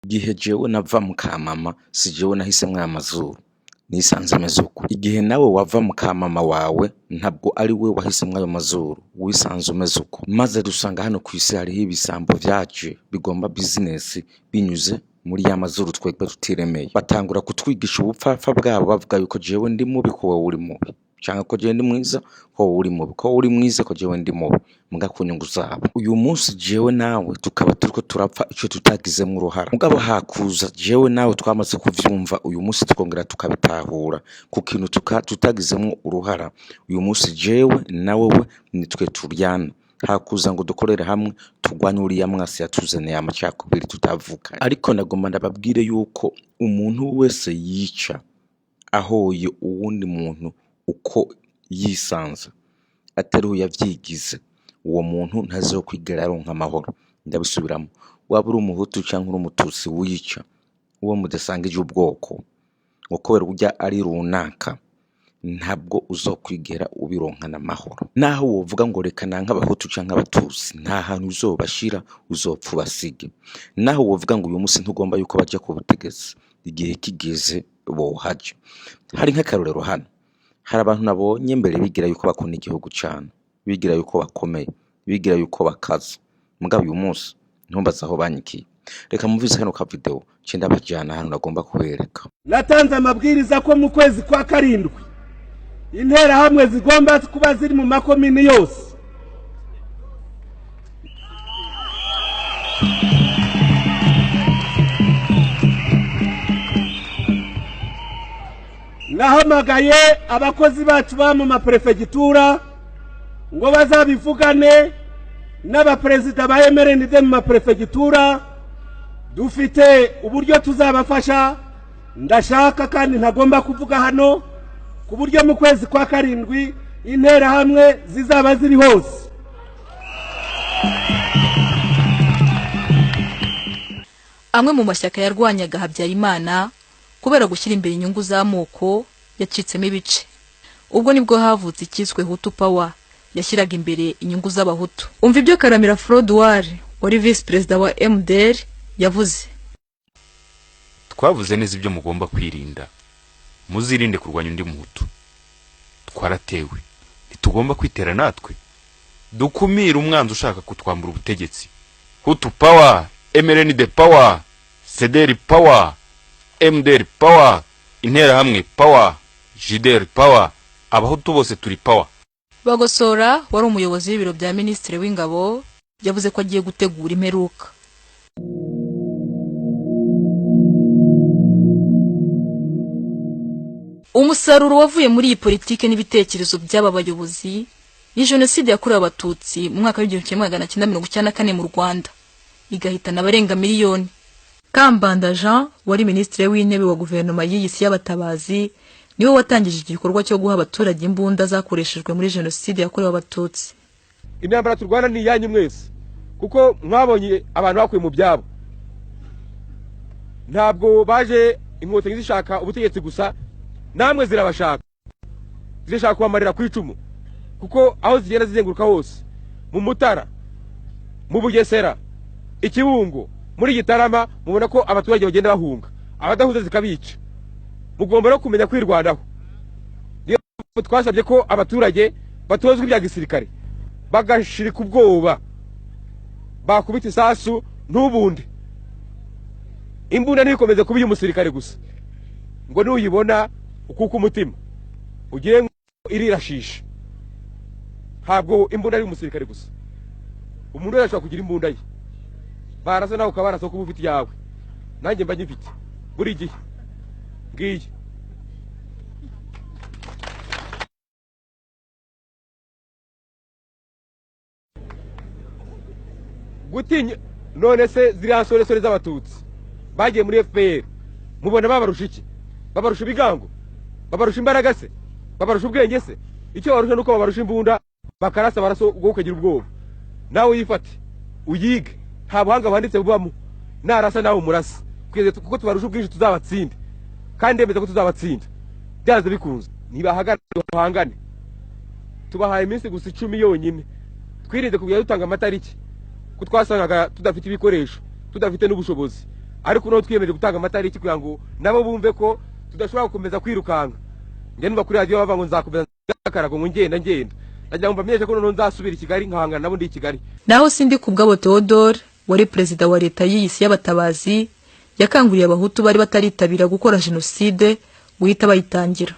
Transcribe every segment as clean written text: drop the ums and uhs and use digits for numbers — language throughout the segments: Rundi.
Igihe jewe nava mu kamama, si jewe nahisemwo aya mazuru, nisanze meze uku. Igihe nawe wava mu kamama wawe, ntabwo ari we wahisemwo ayo mazuru, wisanze umeze uko. Maze dusanga hano kw'isi hariho ibisambo vyaje bigomba bizinesi binyuze muri ya mazuru twebwe tutiremeye. Batangura kutwigisha ubupfapfa bwabo, bavuga yuko jewe ndi mubi ko wowe uri mubi, canke ko jewe ndi mwiza ko wowe uri mubi, ko wowe uri mwiza ko jewe ndi mubi, muga ku nyungu zabo. Uyu munsi jewe nawe tukaba turiko turapfa ico tutagizemwo uruhara. Mugabo hakuza jewe nawe twamaze kuvyumva uyu munsi, tukongera tukabitahura ku kintu tutagizemwo uruhara. Uyu munsi jewe na wewe nitwe turyana, hakuza ngo dukorere hamwe turwanye uriya mwasi yatuzaniye amacakubiri tutavukanye. Ariko nagomba ndababwire yuko umuntu wese yica ahoye uwundi muntu uko yisanze, atariho yavyigize, uwo muntu ntazokwigera aronka amahoro. Ndabisubiramo: waba uri umuhutu canke uri umututsi wica uwo mudasangije ubwoko ngo kubera urya ari runaka, ntabwo uzokwigera ubironkana amahoro. Naho wovuga ngo reka nanke abahutu canke abatutsi, nta hantu uzobashira, uzopfa ubasige. Naho wovuga ngo uyu munsi ntugomba yuko baja ku butegetsi, igihe kigeze bohaja. Hari nk'akarorero, hano hari abantu nabonye mbere bigira yuko bakunda igihugu cane, bigira yuko bakomeye, bigira yuko bakaze, mugabo uyu munsi ntumbaze aho banyikiye. Reka mumvise kano ka video, ce ndabajana ahantu nagomba kubereka. Natanze amabwiriza ko mu kwezi kwa karindwi interahamwe zigomba kuba ziri mu makomini yose. Nahamagaye abakozi bacu ba mu maperefegitura ngo bazabivugane n'abaperezida ba MRND mu maperefegitura. Dufite uburyo tuzabafasha, ndashaka kandi ntagomba kuvuga hano, ku buryo mu kwezi kwa karindwi interahamwe zizaba ziri hose. Amwe mu mashyaka yarwanyaga Habyarimana kubera gushyira imbere inyungu z'amoko yacitsemo ibice. Ubwo nibwo havutse icyiswe Hutu Power, yashyiraga imbere inyungu z'abahutu. Umva ibyo Karamira Froduard, wari visi perezida wa MDR, yavuze. Twavuze neza ibyo mugomba kwirinda. Muzirinde kurwanya undi muhutu. Twaratewe, ntitugomba kwitera natwe. Dukumire umwanzi ushaka kutwambura ubutegetsi. Hutu Power, MRND power, CDR power, MDR power, Interahamwe power, JDR power. Abahutu bose turi power. Bagosora, wari umuyobozi w'ibiro bya minisitiri w'ingabo, yavuze ko agiye gutegura imperuka. Umusaruro wavuye muri iyi politiki n'ibitekerezo by'aba bayobozi ni jenoside yakorewe abatutsi mu mwaka w'1994 mu Rwanda, igahitana abarenga miliyoni. Kambanda Jean, wari minisitiri w'intebe wa guverinoma y'iyi si y'abatabazi, niwe watangije igikorwa cyo guha abaturage imbunda zakoreshejwe muri jenoside yakorewe abatutsi. Intambara turwana ni iyanyu mwese, kuko mwabonye abantu bakuye mu byabo. Ntabwo baje Inkotanyi zishaka ubutegetsi gusa, namwe zirabashaka, zishaka kubamarira ku icumu, kuko aho zigenda zizenguruka hose, mu Mutara, mu Bugesera, Ikibungo, muri Gitarama, mubona ko abaturage bagenda bahunga, abadahuza zikabica. Mugomba no kumenya kwirwanaho. Niyo mpamvu twasabye ko abaturage batozwa ibya gisirikare, bagashirika ubwoba, bakubita isasu ntubunde. Imbunda ntikomeze kuba iy'umusirikare gusa, ngo nuyibona ukuka umutima ugire ngo irirashisha. Ntabwo imbunda ari umusirikare gusa, umuntu wese ashobora kugira imbunda ye. Barasa nawe ukaba barasa, kuba ufite iyawe. Nanjye mba nyifite buri gihe, ngiyi. Gutinya none se ziriya nsoresore z'abatutsi bagiye muri FPR, mubona babarusha iki? Babarusha ibigango? Babarusha imbaraga se? Babarusha ubwenge se? Icyo babarusha nuko babarusha imbunda, bakarasa baraso, ubwo ukagira ubwoba. Nawe uyifate uyige, nta buhanga buhanditse bubamo. Narasa nawe umurasa. Kuko tubarusha ubwinshi, tuzabatsinde, kandi ndemeza ko tuzabatsinda byanze bikunze. Nibahagarare duhangane. Tubahaye iminsi gusa 10 yonyine. Twirinde kujya dutanga amatariki, ko twasangaga tudafite ibikoresho, tudafite n'ubushobozi. Ariko noneho twiyemeje gutanga amatariki kugira ngo nabo bumve ko tudashobora gukomeza kwirukanka. Njye numva kuri radiyo bavuga ngo nzakomeza akarago, ngo ngenda ngenda. Ndagira ngo mbamenyeshe ko noneho nzasubira i Kigali, nkahangana nabo ndi i Kigali. Naho Sindikubwabo Theodore, wari perezida wa leta yiyise y'abatabazi, yakanguriye abahutu bari bataritabira gukora jenoside guhita bayitangira.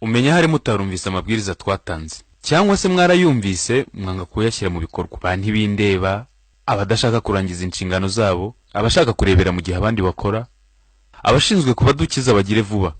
Umenya hari mutarumvise amabwiriza twatanze, cyangwa se mwarayumvise mwanga kuyashyira mu bikorwa. Ba ntibindeba, abadashaka kurangiza inshingano zabo, abashaka kurebera mu gihe abandi bakora, abashinzwe kubadukiza bagire vuba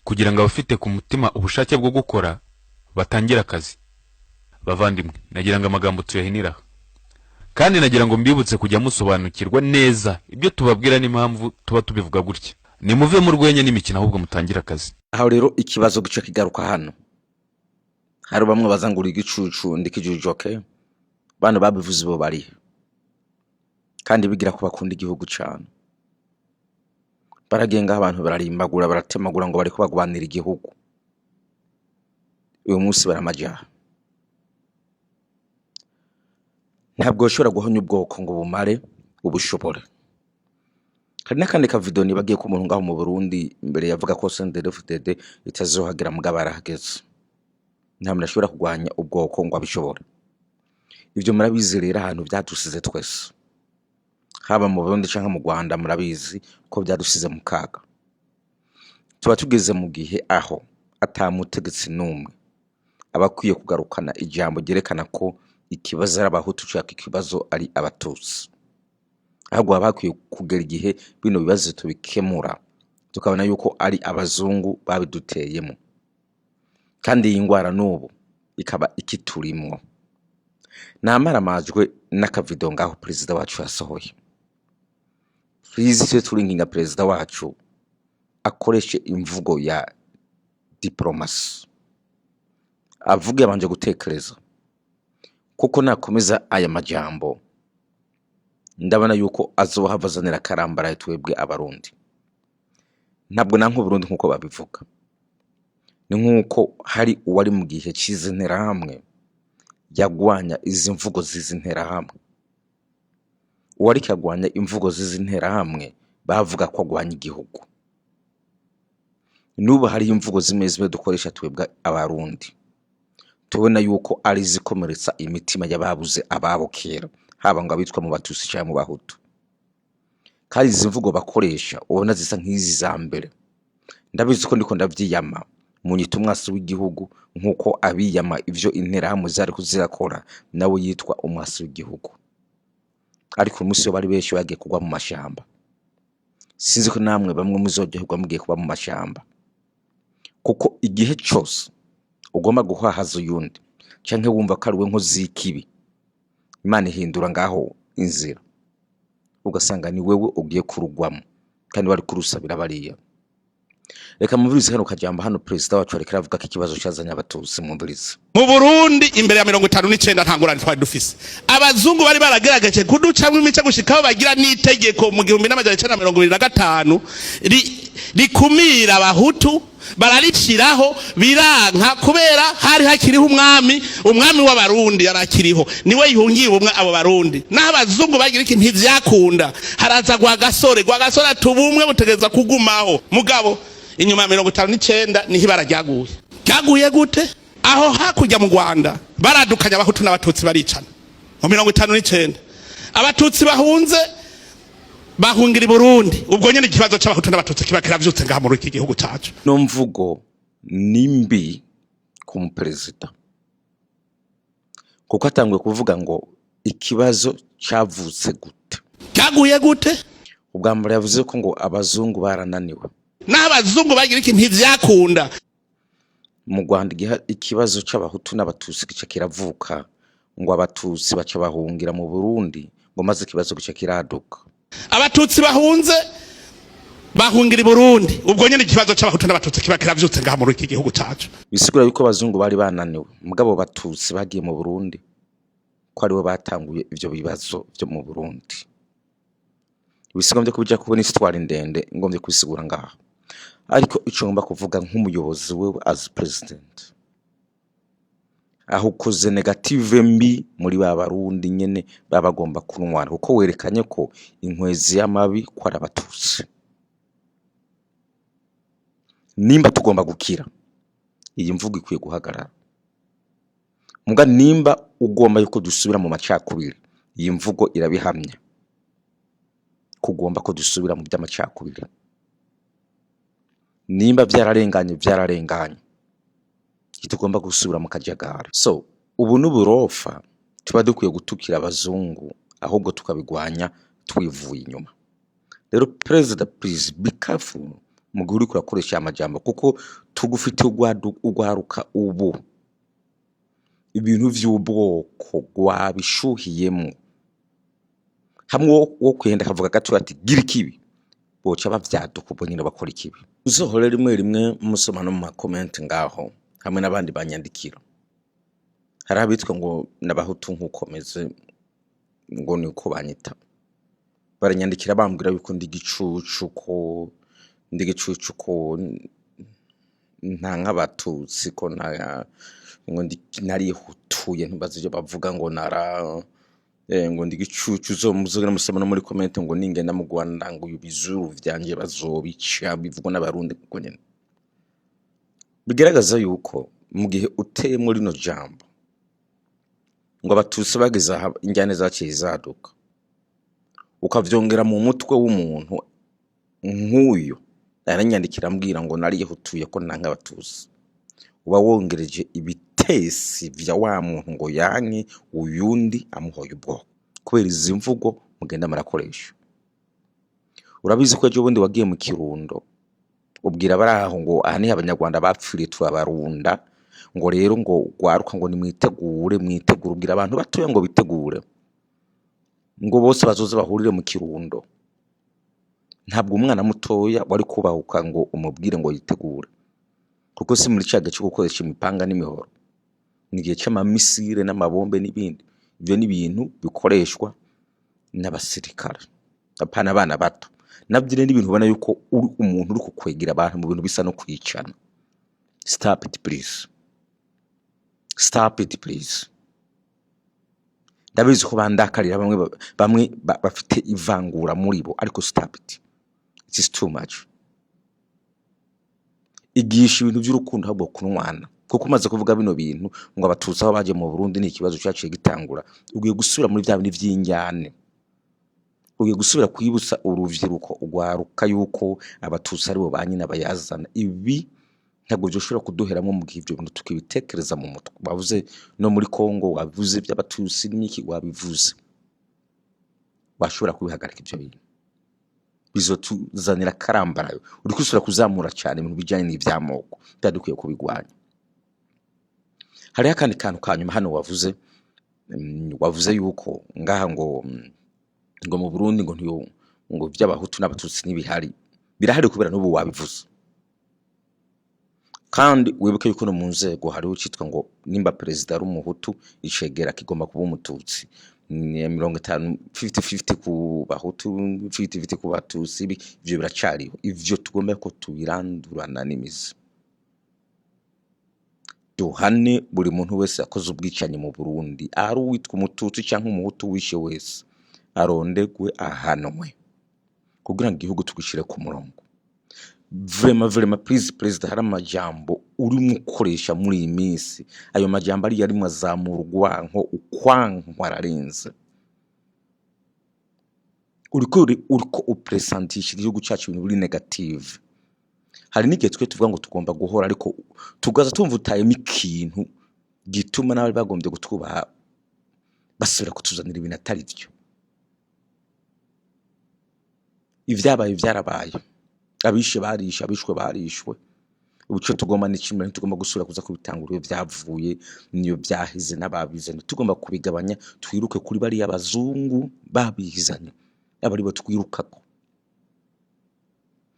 kugira ngo abafite ku mutima ubushake bwo gukora batangire akazi. Bavandimwe, nagira ngo amagambo tuyahinira aha, kandi nagira ngo mbibutse kujya musobanukirwa neza ibyo tubabwira n'impamvu tuba tubivuga gutya. Nimuve mu rwenya n'imikino, ahubwo mutangire akazi. Aho rero ikibazo gice kigaruka hano, hari bamwe baza ngo uri igicucu, ndikijujoke. Bano babivuze bo barihe? Kandi bigira ko bakunda igihugu cane, baragenga abantu, bararimbagura, baratemagura ngo bariko bagwanira igihugu. Uyu munsi baramajaha. Ntabwo bashobora guhonya ubwoko ngo bumare ubushobore. Hari n'akandi kavido nibagiye ko umuntu ngaho mu Burundi mbere yavuga ko CNDD-FDD itazohagera, mugabo arahageze. Nta muntu ashobora kurwanya ubwoko ngo abishobore. Ivyo murabizi rero, ahantu vyadusize twese, haba mu Burundi canke mu Rwanda, murabizi ko vyadusize mu kaga. Tuba tugeze mu gihe aho ata mutegetsi n'umwe aba akwiye kugarukana ijambo ryerekana ko ikibazo ari abahutu canke ikibazo ari abatutsi, ahubwo haba hakwiye kugera igihe bino bibazo tubikemura, tukabona yuko ari abazungu babiduteyemo, kandi iyi ngwara n'ubu ikaba ikiturimwo. Namaramajwe n'akavido ngaho perezida wacu yasohoye. Please, twe turinginga perezida wacu akoreshe imvugo ya diplomasi, avuge yabanje gutekereza, kuko nakomeza aya majambo ndabona yuko azohava azanira akarambaraye twebwe abarundi. Ntabwo nanka Uburundi nk'uko babivuga, ni nk'uko hari uwari mu gihe c'izi nterahamwe yagwanya izi mvugo z'izi nterahamwe. Uwariko agwanya imvugo z'izi nterahamwe bavuga ko agwanya igihugu. N'ubu hariho imvugo zimwe zimwe dukoresha twebwe abarundi, tubona yuko ari izikomeretsa imitima y'ababuze ababo kera, haba ngo abitwa mu batutsi canke mu bahutu. Kandi izi mvugo bakoresha ubona zisa nk'izi za mbere. Ndabizi ko ndiko ndavyiyama, munyita umwasi w'igihugu, nk'uko abiyama ivyo interahamwe zariko zirakora nawe yitwa umwasi w'igihugu. Ariko uyu munsi bari benshi bagiye kugwa mu mashamba. Sinzi ko namwe bamwe muzoryoherwa mugiye kuba mu mashamba, kuko igihe cose ugomba guhahaza uyundi canke wumva ko ari we nkozi y'ikibi, Imana ihindura ngaho inzira, ugasanga ni wewe ugiye kurugwamo kandi wari kurusabira bariya. Reka mumvirize kano kajambo hano perezida wacu ariko aravuga ko ikibazo cazanye abatutsi. Mumvirize. Mu Burundi imbere ya 59 nta ngorane twari dufise. Abazungu bari baragerageje kuducamwo imice gushikaho bagira n'itegeko mu 1975 rikumira abahutu, barariciraho biranka kubera hari hakiriho umwami, umwami w'abarundi yari akiriho, niwe yungiye ubumwe abo barundi. Naho abazungu bagira iki, ntivyakunda. Haraza Rwagasore, Rwagasore ati ubumwe butegereza kugumaho. Mugabo inyuma ya 59 niho ibara ryaguye. Ryaguye gute? Aho hakurya mu Rwanda baradukanya abahutu n'abatutsi baricana mu 59. Abatutsi bahunze bahungira i Burundi. Ubwo nyene ikibazo c'abahutu n'abatutsi kiba kiravyutse ngaha muri iki gihugu cacu. No mvugo ni mbi ku muperezida, kuko atanguye kuvuga ngo ikibazo cavutse gute. Ryaguye gute? Ubwa mbere yavuze ko ngo abazungu barananiwe. Naho abazungu bagira iki, ntivyakunda. Mu Rwanda ikibazo c'abahutu n'abatutsi gica kiravuka, ngo abatutsi baca bahungira mu Burundi, ngo maze ikibazo gica kiraduka. Abatutsi bahunze bahungira i Burundi. Ubwo nyene ikibazo c'abahutu n'abatutsi kiba kiravyutse ngaha muri iki gihugu cacu. Bisigura yuko abazungu bari bananiwe, mugabo batutsi bagiye mu Burundi ko aribo batanguye ivyo bibazo vyo mu Burundi. Bisigomvye kubija kubona histoire ndende ngomvye kubisigura ngaha, ariko ico ngomba kuvuga nk'umuyobozi, wewe as president, Aho ukoze négative mbi muri ba Barundi nyene baba bagomba kunwana, kuko werekanye ko inkwezi y'amabi ko ari Abatutsi. Nimba tugomba gukira, iyi mvugo ikwiye guhagarara. Muga nimba ugomba yuko dusubira mu macakubiri, iyi mvugo irabihamya ko ugomba ko dusubira mu by'amacakubiri. Nimba vyararenganye, vyararenganye, ntitugomba gusubira mu kajagari. So ubu n'uburofa tuba dukwiye gutukira abazungu, ahubwo tukabigwanya twivuye inyuma. Rero perezida, please be careful mu gihe uriko urakoresha aya majambo, kuko tugufitiye urwaruka. Ubu ibintu vy'ubwoko rwabishuhiyemwo, hamwe wo kwihenda akavuga gato ati gira ikibi, boca bavyaduka ubwo nyene bakora ikibi. Uzohore rimwe rimwe musoma no mu ma comments ngaho hamwe n'abandi banyandikira. Hari abitwa ngo n'Abahutu nk'uko meze, ngo niko banyita, baranyandikira bambwira yuko ndi igicucu, ko ndi igicucu, ko nta nk'Abatutsi, ko nta ngo ndi narihutuye, ntibazi ivyo bavuga, ngo nara ngo ndi igicucu. Muzogenda musoma no muri comment ngo ningenda mu Rwanda ngo ibizuru vyanje bazobica, bivugwa n'Abarundi kuko nyene bigaragaza yuko mu gihe uteyemwo rino jambo ngo Abatutsi bageze aha, injyane zaciye zaduka, ukavyongera mu mutwe w'umuntu nk'uyu aranyandikira ambwira ngo narihutuye, ko nanka Abatutsi, uba wongereje ibitesi vya wa muntu ngo yanke uyundi amuhoye ubwoko kubera izi mvugo mugenda murakoresha. Urabizi ko ejo bundi wagiye mu Kirundo, ubwira abari aho ngo aha niho Abanyarwanda bapfiriye, turabarunda, ngo rero ngo rwaruka, ngo nimwitegure, mwitegure, ubwira abantu batoya ngo bitegure, ngo bose bazoze bahurire mu Kirundo. Ntabwo umwana mutoya wari kubahuka ngo umubwire ngo yitegure, kuko si muri ca gihe co gukoresha imipanga n'imihoro, ni igihe c'ama missiles n'amabombe n'ibindi. Ivyo ni ibintu bikoreshwa n'abasirikare, apana abana bato. Navyo rero ni ibintu ubona yuko uri umuntu uri kukwegera abantu mu bintu bisa no kwicana. Stop it please, stop it please. Ndabizi ko bandakarira bamwe, bamwe bafite ivangura muri bo, ariko stop it, it is too much. Igisha ibintu by'urukundo ahubwo kunwana, kuko umaze kuvuga bino bintu ngo Abatutsi aho baje mu Burundi ni ikibazo cyaciye gitangura, ugiye gusubira muri bya bindi vy'injyane, ugiye gusubira kwibutsa uruvyiruko, urwaruka, yuko Abatutsi aribo ba nyina bayazana. Ibi ntabwo byoshobora kuduheramo mu gihe ibyo bintu tukibitekereza mu mutwe. Wavuze no muri Kongo, wavuze iby'Abatutsi n'iki, wabivuze, washobora kubihagarika. Ibyo bintu bizotuzanira karambarayo. Uri gusubira kuzamura cyane ibintu bijyanye n'iby'amoko, byari dukwiye kubigwanya. Hariho akandi kantu ka nyuma hano wavuze, wavuze yuko ngaha ngo ngo mu Burundi ngo ntiyo ngo iby'Abahutu n'Abatutsi ntibihari. Birahari, kubera n'ubu wabivuze. Kandi wibuke yuko no mu nzego hariho icyitwa ngo nimba perezida ari Umuhutu, icegera kigomba kuba Umututsi. Ni 50 50-50 ku Bahutu, 50-50 ku Batutsi. Ivyo biracariho. Ivyo tugomba ko tubirandurana n'imizi, duhane buri muntu wese yakoze ubwicanyi mu Burundi, ari uwitwa Umututsi cyangwa Umuhutu, wishe wese arondegwe ahanwe, kugira ngo igihugu tugishyire ku murongo. Vraiment, vraiment, please perezida, hari amajambo urimo ukoresha muri iyi minsi, ayo majambo ariyo arimo azamura urwanko, ukwankwa ararenze. Uriko upresentisha igihugu cyacu ibintu biri négative. Hari n'igihe twe tuvuga ngo tugomba guhora, ariko tugaza tumva utayemo ikintu gituma n'abari bagombye kutwubaha basubira kutuzanira ibintu atari byo. Ibyabaye byarabaye, abishe barishe, abishwe barishwe. Ubu icyo tugomba ni kimwe: ntitugomba gusubira kuza kubitangura iyo byavuye niyo byahize n'ababizanye. Tugomba kubigabanya, twiruke kuri bariya bazungu babizanye, aba aribo twirukako.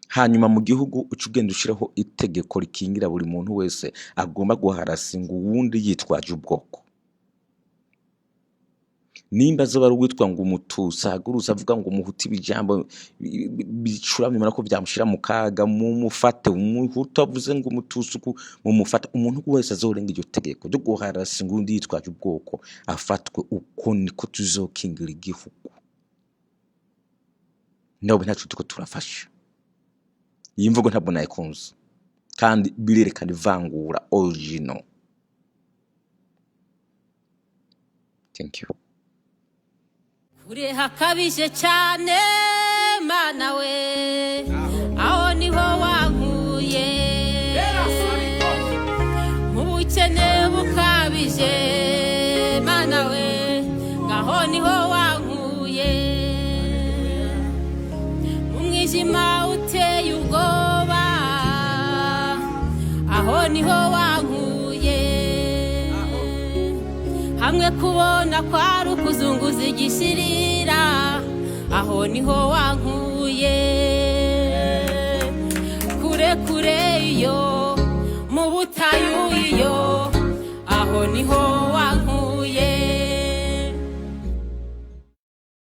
Hanyuma mu gihugu uca ugenda ushyiraho itegeko rikingira buri muntu wese agomba guharasinga uwundi yitwaje ubwoko. Nimba azoba ari uwitwa ngo umututsi ahagurutse avuga ngo umuhutu ibijambo bicuramye ko byamushira mu kaga, mumufate. Umuhutu avuze ngo umututsi uku, mumufate. Umuntu wese azorenga iryo tegeko ryo guharasa ingundi yitwaje ubwoko afatwe. Uko niko tuzokingira igihugu. Nawe ntaco turiko turafasha. Iyi mvugo ntabwo nayikunze kandi birerekana ivangura original. Thank you. Kure hakabije cyane, Mana we, aho niho wankuye mu bukene bukabije. Mana we, ngaho niho wankuye mu mwijima uteye ubwoba, aho niho wankuye. Hamwe kubona kwari ukuzunguza igishirira, aho niho wankuye.